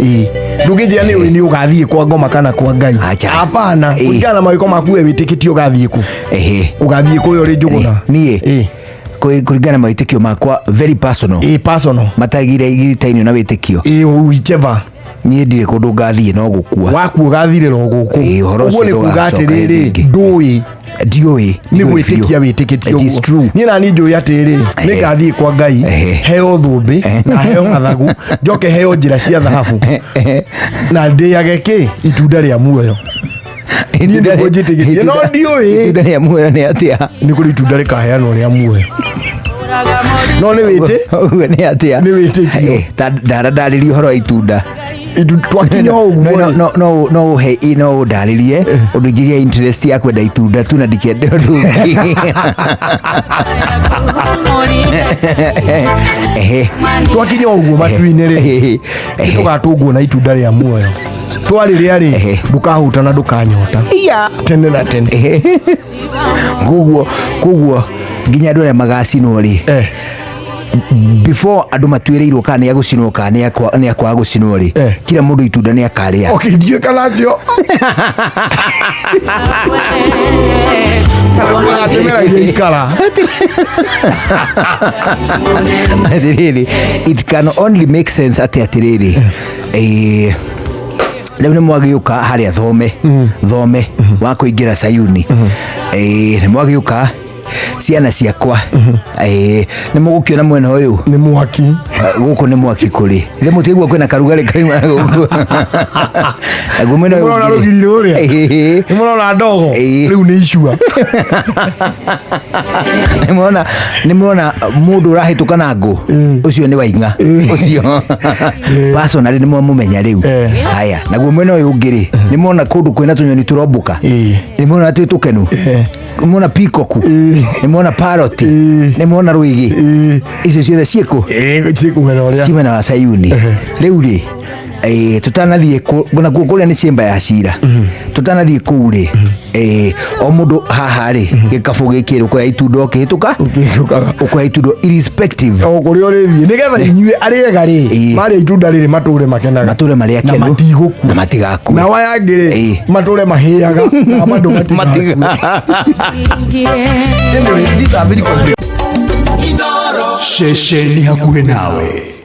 Ĩĩ. Ndũngĩnjĩra nĩ ũĩ nĩ ũgathiĩ kwa ngoma kana kwa Ngai. Acha. Hapana. Ĩĩ. Kũringana na mawĩko maku we wĩtĩkĩtie ũgathiĩ kũ? Ehe. Ũgathiĩ kũ we ũrĩ Njũgũna? Niĩ Ĩĩ. Kũringana na mawĩtĩkio makwa, very personal, Ĩĩ, personal. matagire na wĩtĩkio. Ĩĩ, whichever. Niĩ ndirĩ kũndũ ngathiĩ no gũkua. Waku ũgathirĩra o gũkũ. Ĩĩ, ũhoro Ũguo ũcio nĩ kuga ndũgacoka atĩrĩrĩ, hĩndĩ ĩngĩ. ndũĩ. Ndiũĩ. Nĩ gwĩtĩkia wĩtĩkĩtie. It is Ũguo true. niĩ nani njũĩ atĩrĩ, nĩ ngathiĩ kwa Ngai, heo thũmbĩ na heo mathagu, njoke heo njĩra cia thahabu na ndĩage kĩ itunda rĩa muoyo. Niĩ nĩguo njĩtĩkĩtie, no ndiũĩ. Itunda rĩa muoyo nĩ atĩa? Nĩ kũrĩ itunda rĩkaheanwo rĩa muoyo, no nĩ wĩtĩ Ũguo nĩ atĩa? Nĩ wĩtĩkio. Eh, ta ndara ndarĩria ũhoro wa itunda. Twakinya No, ũguo no, rĩ, no, no, no ũhe, no ũndarĩrie ũndũ ingĩgĩa interest ya kwenda itunda tu na ndikende ũndũ ũngĩ. Ehe. Twakinya ũguo matu-inĩ rĩ, Ehe. Ehe. tũgatũngwo na itunda rĩa muoyo. Twarĩrĩa rĩ, ndũkahuta na ndũkanyota tene na tene. Koguo nginya andũ arĩa magacinwo rĩ, before andũ matuĩrĩirwo kana nĩ agũcinwo kana nĩ akwaga gũcinwo rĩ, kila mũndũ itunda nĩ akarĩa. Okay, ndiũĩ kana acio atemeragia ikara. Atĩrĩrĩ, it can only make sense atĩ atĩrĩrĩ, rĩu nĩ mwagĩũka harĩa thome thome wa kũingĩra Sayuni. Nĩ mwagĩũka, ciana ciakwa. Nĩ mũgũkĩona mwena ũyũ. Nĩ mwaki. Gũkũ nĩ mwaki kũrĩ thĩ, mũtigua kwĩna karugarĩ kauma na gũkũ, naguo mwena ũyũ Mũrona ũngĩ rĩ- rũgiri rũrĩa? Ĩĩ. Nĩ mũrona ndogo? Ĩĩ. Rĩu nĩ icua. Nĩmwona, nĩmwona mũndũ ũrahĩtũka na ngũ, ũcio nĩ Waing'a ũcio personally, nĩmwamũmenya rĩu. Haya, naguo mwena ũyũ ũngĩ rĩ, nĩmwona kũndũ kwĩna tũnyoni tũrombũka? Nĩmwona twĩ tũkenu? Nĩmwona peacock? Nĩmwona parrot? Nĩmwona rwĩgĩ? Icio ciothe ciĩkũ? Ciĩkũmena ũrĩa. Ci mwena wa Sayuni. Rĩu rĩ, tũtanathiĩ nakuo kũrĩa nĩ ciĩmba ya cira, tũtanathiĩ kũu rĩ, o mũndũ haha rĩ, gĩkabũ gĩkĩ ũkoya itunda ũkĩhĩtũka. Ũkĩhĩtũkaga. Ũkoya itunda irrespective o kũrĩa ũrĩthiĩ, nĩgetha inyuĩ arĩa ega rĩ, marĩa itunda rĩrĩ matũre makenaga. Matũre marĩ Na akenu. matigũkua. Na matigakue. Na aya angĩ rĩ, matũre mahĩaga na bado matigakue. Anyway, these are very complicated. Ceceni hakuhĩ nawe.